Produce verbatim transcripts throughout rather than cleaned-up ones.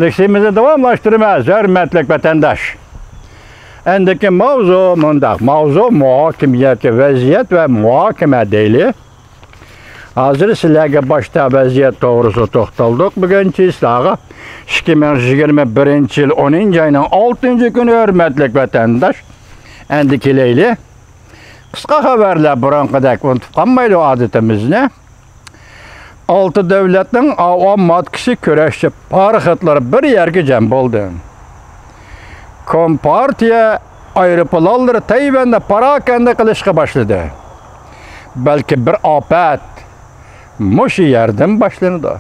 لېكسىيىمىزنى داۋاملاشتۇرىمىز، ھۆرمەتلىك ۋەتەنداش. ئەندىكى ماۋزۇ مۇنداق، ماۋزۇ مۇھاكىمىيەتكە ۋەزىيەت ۋە مۇھاكىمە دەيلى. ھازىر سىلەرگە باشتا ۋەزىيەت توغرىسىدا توختالدۇق. بۈگۈن سىلەرگە ئىككى مىڭ يىگىرمە بىرىنچى يىل ئونىنچى ئاينىڭ ئالتىنچى كۈنى، ھۆرمەتلىك ۋەتەنداش. ئەندى كېلەيلى. قىسقا خەۋەرلەر بۇرۇنقىدەك ئۇنتۇپ قالمايلى ئادىتىمىزنى. ئالتە دۆلەتنىڭ ئاۋام ماتكىسى كۈرەشچى پاراخوتلار بىر يەرگە جەم بولدى. كومپارتىيە ئايروپىلانلىرى تەيۋەندە پاراكەندە قىلىشقا باشلىدى. بەلكى بىر ئاپەت مۇشۇ يەردىن باشلىنىدۇ.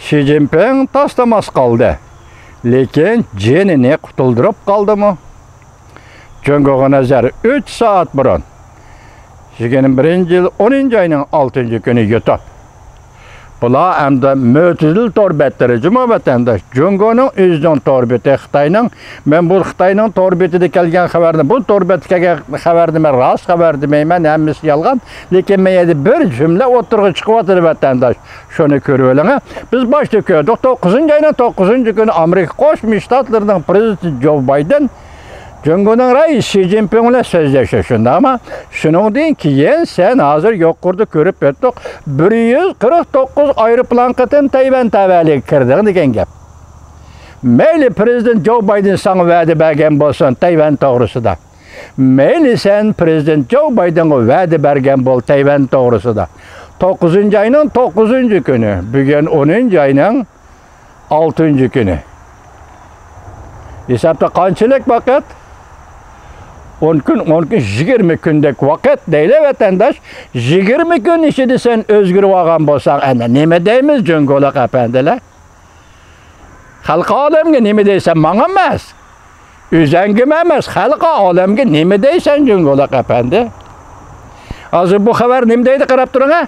شى جىنپىڭ تاس-تاماس قالدى، لېكىن جېنىنى قۇتۇلدۇرۇپ قالدىمۇ؟ جۇڭگوغا نەزەر. ئۈچ سائەت بۇرۇن، يىگىرمە بىرىنچى يىل ئونىنچى ئاينىڭ ئالتىنچى كۈنى يۇتۇپ. بۇلار ئەمدى مۆتىدىل تور بەتلىرى جۇمۇ ۋەتەنداش. جۇڭگونىڭ ئۆزىنىڭ تور بېتى خىتاينىڭ. مەن بۇ خىتاينىڭ تور بېتىدە كەلگەن خەۋەرنى، بۇ تور بەتتە كەلگەن خەۋەرنى مەن راست خەۋەر دېمەيمەن، ھەممىسى يالغان. لېكىن مەن يەنە بىر جۈملە ئوتتۇرىغا چىقىۋاتىدۇ ۋەتەنداش. شۇنى كۆرۈۋېلىڭە. بىز باشتا كۆردۇق، توققۇزىنچى ئاينىڭ توققۇزىنچى كۈنى ئامېرىكا قوشما شتاتلىرىنىڭ پرېزىدېنتى جو بايدېن جۇڭگونىڭ رەئىسى شى جىنپىڭ بىلەن سۆزلەشتى، شۇنداقمۇ؟ شۇنىڭدىن كېيىن سەن ھازىر يۇقىرىدا كۆرۈپ ئۆتتۇق، بىر يۈز قىرىق توققۇز ئايروپىلان قېتىم تەيۋەن تەۋەلىكىگە كىردىڭ دېگەن گەپ. مەيلى، پرېزىدېنت جو بايدېن ساڭا ۋەدە بەرگەن بولسۇن تەيۋەن توغرىسىدا. مەيلى، سەن پرېزىدېنت جو بايدېنغا ۋەدە بەرگەن بول تەيۋەن توغرىسىدا. توققۇزىنچى ئاينىڭ توققۇزىنچى كۈنى، بۈگۈن ئونىنچى ئاينىڭ ئالتىنچى كۈنى. ھېسابتا قانچىلىك ۋاقىت؟ ئون كۈن، ئون كۈن، يىگىرمە كۈندەك ۋاقىت دەيلى ۋەتەنداش. يىگىرمە كۈن ئىچىدە سەن ئۆزگىرىۋالغان بولساڭ، ئەنە نېمە دەيمىز جۇڭگولۇق ئەپەندىلەر؟ خەلقى ئالەمگە نېمە دەيسەن، ماڭا ئەمەس. ئۆزەڭگىمۇ ئەمەس، خەلقى ئالەمگە نېمە دەيسەن جۇڭگولۇق ئەپەندى؟ ھازىر بۇ خەۋەر نېمە دەيدۇ، قاراپ تۇرۇڭ ھە.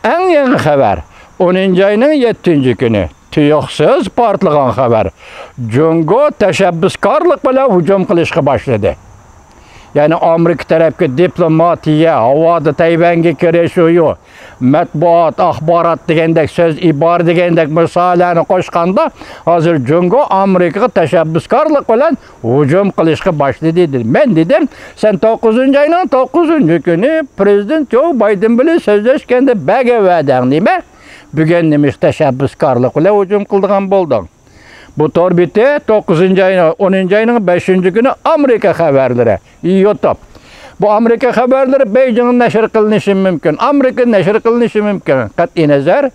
ئەڭ يېڭى خەۋەر. ئونىنچى ئاينىڭ يەتتىنچى كۈنى. تۇيۇقسىز پارتلىغان خەۋەر. جۇڭگو تەشەببۇسكارلىق بىلەن ھۇجۇم قىلىشقا باشلىدى. يەنى ئامېرىكا تەرەپكە دىپلوماتىيە، ھاۋادا تەيۋەنگە كىرىش ئويۇ، مەتبۇئات، ئاخبارات دېگەندەك سۆز، ئىبارە دېگەندەك مىساللارنى قوشقاندا، ھازىر جۇڭگو ئامېرىكىغا تەشەببۇسكارلىق بىلەن ھۇجۇم قىلىشقا باشلىدى دېدى. مەن دېدىم، سەن توققۇزىنچى ئاينىڭ توققۇزىنچى كۈنى پرېزىدېنت جو بايدېن بىلەن سۆزلەشكەندە بەرگەن ۋەدەڭ نېمە؟ بۈگۈن نېمىشقا تەشەببۇسكارلىق بىلەن ھۇجۇم قىلىدىغان بولدۇڭ؟ بۇ تور بېتى توققۇزىنچى ئاينىڭ، ئونىنچى ئاينىڭ بەشىنچى كۈنى ئامېرىكا خەۋەرلىرى، يۇتۇب. بۇ ئامېرىكا خەۋەرلىرى بېيجىڭدا نەشر قىلىنىشى مۇمكىن، ئامېرىكىدا نەشر قىلىنىشى مۇمكىن. قەتئىينەزەر،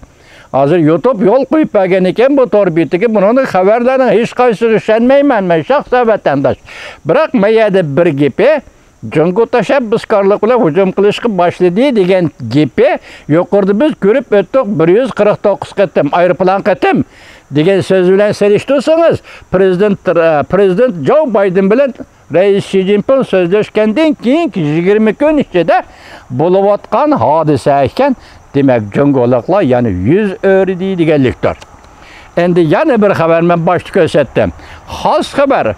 ھازىر يۇتۇب يول قويۇپ بەرگەن ئىكەن بۇ تور بېتىگە. بۇنىڭدىن خەۋەرلەرنىڭ ھېچقايسىسىغا ئىشەنمەيمەن مەن شەخسەن ۋەتەنداش. بىراق مەن يەردە بىر گېپى، جۇڭگو تەشەببۇسكارلىق بىلەن ھۇجۇم قىلىشقا باشلىدى دېگەن گېپى، يۇقىرىدا بىز كۆرۈپ ئۆتتۇق، بىر يۈز قىرىق توققۇز قېتىم، ئايروپىلان قېتىم دېگەن سۆز بىلەن سېلىشتۇرسىڭىز، پرېزىدېنت، پرېزىدېنت جو بايدېن بىلەن رەئىس شى جىنپىڭ سۆزلەشكەندىن كېيىنكى يىگىرمە كۈن ئىچىدە بولۇۋاتقان ھادىسە ئىكەن. دېمەك، جۇڭگولۇقلار يەنە يۈز ئۆرۈدى دېگەنلىكتۇر. ئەمدى يەنە بىر خەۋەر مەن باشتا كۆرسەتتىم. خاس خەۋەر.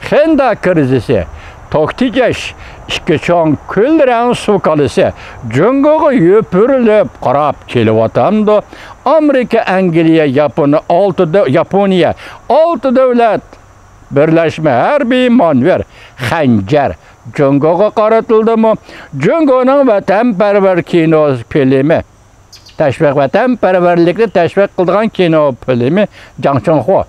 خېندا كىرىزىسى، توك تېجەش، ئىككى چوڭ كۈل رەڭ سۇ كالىسى جۇڭگوغا يوپۇرۇلۇپ قاراپ كېلىۋاتامدۇ؟ ئامېرىكا، ئەنگلىيە، ياپون-، ئالتە دۆ-، ياپونىيە، ئالتە دۆلەت بىرلەشمە ھەربىي مانېۋىر، خەنجەر جۇڭگوغا قارىتىلدىمۇ؟ جۇڭگونىڭ ۋەتەنپەرۋەر كىنو فىلىمى، تەشۋىق، ۋەتەنپەرۋەرلىكنى تەشۋىق قىلىدىغان كىنو فىلىمى جاڭ چىڭخۇا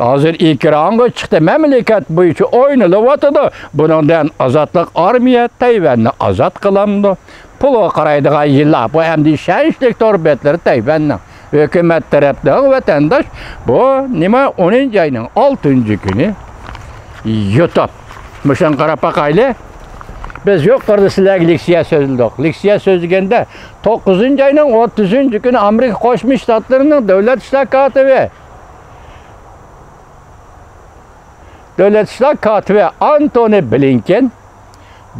ھازىر ئېكرانغا چىقتى، مەملىكەت بويىچە ئوينىلىۋاتىدۇ. بۇنىڭدىن ئازادلىق ئارمىيە تەيۋەننى ئازاد قىلامدۇ؟ پۇلغا قارايدىغان يىللار، بۇ ئەمدى ئىشەنچلىك تور بەتلىرى تەيۋەننىڭ. ھۆكۈمەت تەرەپتىن ۋەتەنداش، بۇ نېمە، ئونىنچى ئاينىڭ ئالتىنچى كۈنى يۇتۇپ. مۇشۇنى قاراپ باقايلى. بىز يۇقىرىدا سىلەرگە لېكسىيە سۆزلىدۇق. لېكسىيە سۆزلىگەندە، توققۇزىنچى ئاينىڭ ئوتتۇزىنچى كۈنى ئامېرىكا قوشما شتاتلىرىنىڭ دۆلەت ئىشلار كاتىپى، دۆلەت ئىشلار كاتىپى ئانتونى بلىنكېن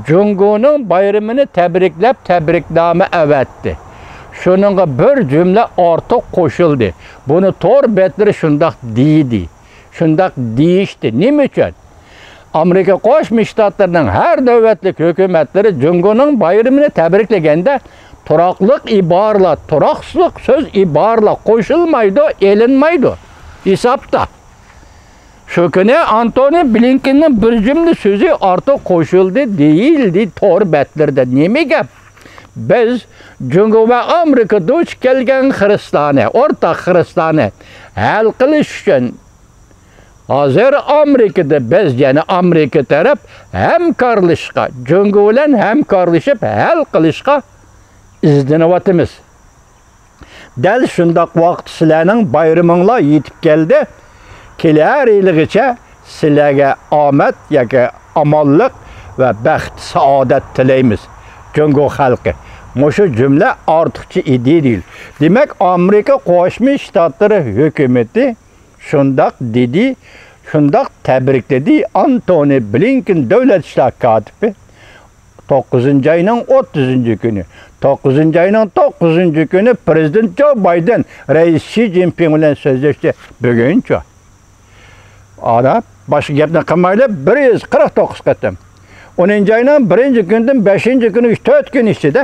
جۇڭگونىڭ بايرىمىنى تەبرىكلەپ تەبرىكنامە ئەۋەتتى. شۇنىڭغا بىر جۈملە ئارتۇق قوشۇلدى. بۇنى تور بەتلىرى شۇنداق دېدى. شۇنداق دېيىشتى. نېمە ئۈچۈن؟ ئامېرىكا قوشما شتاتلىرىنىڭ ھەر نۆۋەتلىك ھۆكۈمەتلىرى جۇڭگونىڭ بايرىمىنى تەبرىكلىگەندە، تۇراقلىق ئىبارىلەر، تۇراقسىزلىق سۆز ئىبارىلەر قوشۇلمايدۇ، ئېلىنمايدۇ. ھېسابتا. شۇ كۈنى ئانتونى بلىنكېننىڭ بىر جۈملە سۆزى ئارتۇق قوشۇلدى، دېيىلدى تور بەتلىرىدە. نېمە گەپ؟ بىز جۇڭگو ۋە ئامېرىكا دۇچ كەلگەن خىرىسلارنى، ئورتاق خىرىسلارنى ھەل قىلىش ئۈچۈن ھازىر ئامېرىكىدا بىز، يەنى ئامېرىكا تەرەپ ھەمكارلىشىشقا، جۇڭگو بىلەن ھەمكارلىشىپ ھەل قىلىشقا ئىزدىنىۋاتىمىز. دەل شۇنداق ۋاقىت سىلەرنىڭ بايرىمىڭلار يېتىپ كەلدى. كېلەر يىلىغىچە سىلەرگە ئامەت ياكى ئامانلىق ۋە بەخت، سائادەت تىلەيمىز. جۇڭگو خەلقى. مۇشۇ جۈملە ئارتۇقچە ئىدىيە دېيىل. دېمەك، ئامېرىكا قوشما شتاتلىرى ھۆكۈمىتى شۇنداق دېدى، شۇنداق تەبرىكلىدى ئانتونى بلىنكېن دۆلەت ئىشلار كاتىپى. توققۇزىنچى ئاينىڭ ئوتتۇزىنچى كۈنى، توققۇزىنچى ئاينىڭ توققۇزىنچى كۈنى پىرېزىدېنت جو بايدېن رەئىس شى جىنپىڭ بىلەن سۆزلەشتى. بۈگۈنچۇ؟ ئانا، باشقا گەپنى قىلمايلى، بىر يۈز قىرىق توققۇز قېتىم. ئونىنچى ئاينىڭ بىرىنچى كۈنىدىن بەشىنچى كۈنى، تۆت كۈن ئىچىدە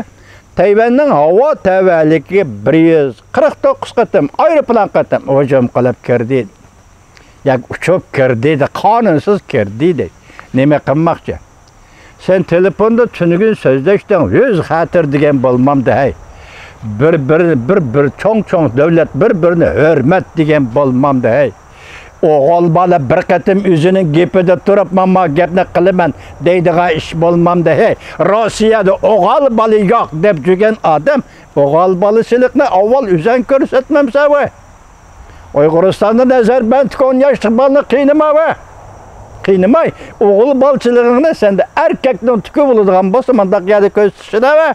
تەيۋەننىڭ ھاۋا تەۋەلىكىگە بىر يۈز قىرىق توققۇز قېتىم ئايروپىلان قېتىم ھۇجۇم قىلىپ كىردى. ياكى ئۇچۇپ كىردى دە، قانۇنسىز كىردى دەيدۇ. نېمە قىلماقچى؟ سەن تېلېفوندا تۈنۈگۈن سۆزلەشتىڭ، يۈز خاتىر دېگەن بولمامدۇ ھەي؟ بىر، بىر، بىر، بىر چوڭ، چوڭ دۆلەت بىر-بىرىنى ھۆرمەت دېگەن بولمامدۇ ھەي؟ ئوغۇل بالا بىر قېتىم ئۆزىنىڭ گېپىدە تۇرۇپ، مانا گەپنى قىلىمەن دەيدىغان ئىش بولمامدۇ ھەي؟ روسىيەدە ئوغۇل بالا يوق دەپ يۈرگەن ئادەم ئوغۇل بالىچىلىقنى ئاۋۋال ئۆزەڭ كۆرسەتمەمسەن ۋە؟ ئۇيغۇرىستاندا نەزەربەندتىكى ئون ياشلىق بالىنى قىينىما ۋە؟ قىينىماي، ئوغۇل بالىچىلىقىڭنى سەندە ئەركەكنىڭ تۈكى بولىدىغان بولسا، مۇنداق يەردە كۆرسىتىشىدە ۋە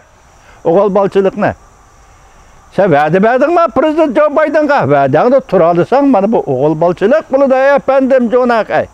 ئوغۇل بالىچىلىقنى. سەن ۋەدە بەردىڭما پىرېزىدېنت جو بايدېنغا؟ ۋەدەڭدە تۇرالىساڭ، مانا بۇ ئوغۇل بالىچىلىق بولىدۇ، ئەي ئەپەندىم جوناق، ئەي.